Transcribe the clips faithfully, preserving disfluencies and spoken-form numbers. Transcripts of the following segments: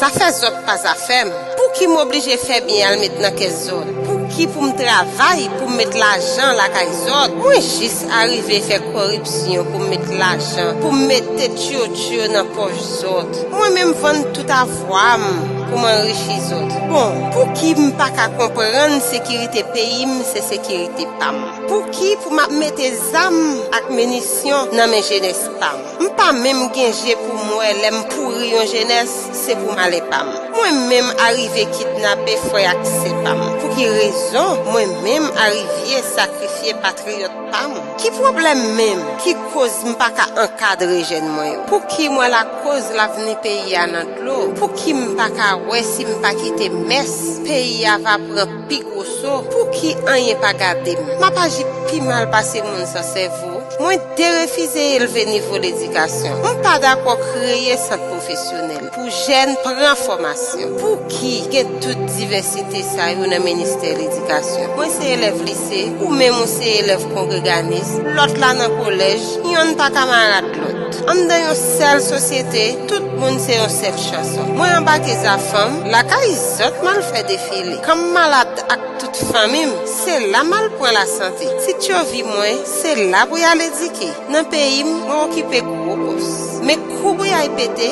Zafè zòt pa zafè m. Pouki m oblije fè byen al met nan kès zòt? Pouki pou m travay pou m met lajan lakay zòt? Mwen jis arive fè kòripsyon pou m met lajan, pou m mete tchotcho nan pòch zòt. Mwen menm vann tout avwa m pou m anrichi zòt. Bon, pouki m pa ka konprann sekirite peyi m se sekirite pa m? Pouki pou m ap mete zam ak minisyon nan men jenès pa m? M pa menm gen je pou m wè lè m pouri yon jenès, se pou malè pa m. Mwen menm arive kidnape frè ak sè pa m. Pou ki rezon mwen menm arive sakrifye patriyòt pa m? Ki pwoblèm menm ki koz m pa ka ankadre jèn mwen yo? Pou ki mwen lakoz lavni peyi a nan dlo? Pou ki m pa ka wè si m pa kite mès, peyi a va pran pi gwo so? Pou ki anyen pa gade m? M ap aji pi mal pase moun san sèvo? Mwen derefize elve nivo ledikasyon. M pa dakò kreye sant pwofesyonèl pou jèn pran fòmasyon. Pou ki gen tout divèsite sa yo nan ministè ledikasyon? Mwen se elèv lise, ou menm ou se elèv kongreganis, lòt la nan kolèj, yonn pa kamarad lòt. Anndan yon sèl sosyete, tout moun se yon sèl chanson. Mwen anba kè zafan m, lakay zòt m al fè defile. Kan m malad ak tout fanmi m, se la m al pran lasante. Si tchovi mwen, se la pou y al edike. Nan peyi m, mwen okipe gwo pòs. Men kou bouyay pete,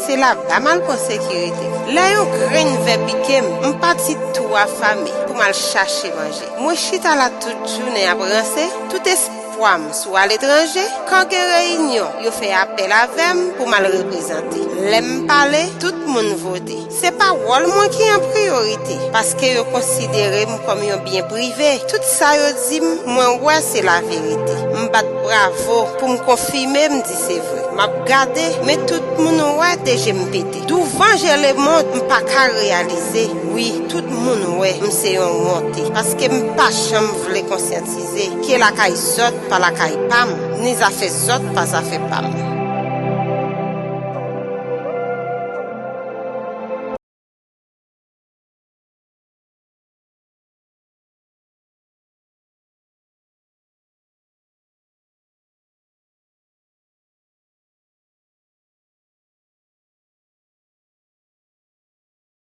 se laba m al pran sekirite. Lè yon grenn vè pike m, m pati tou afame pou m al chache manje. Mwen chita la tout jounen ap ranse, tout espwa m sou aletranje. Kan gen reyinyon, yo fè apèl avè m pou m al reprezante. Lè m pale, tout moun vote. Se pawòl mwen ki an priyorite, paske yo konsidere m kòm yon byen prive. Tout sa yo di m, mwen wè se laverite. M bat bravo pou m konfime m di se vre. M ap gade, men tout moun wè de je m pete. Douvan je lemonn, m pa ka reyalize. Wi, tout moun wè m se yon wonte, paske m pa janm vle konsyantize ke lakay zòt pa lakay pa m, ni zafè zòt pa zafè pa m.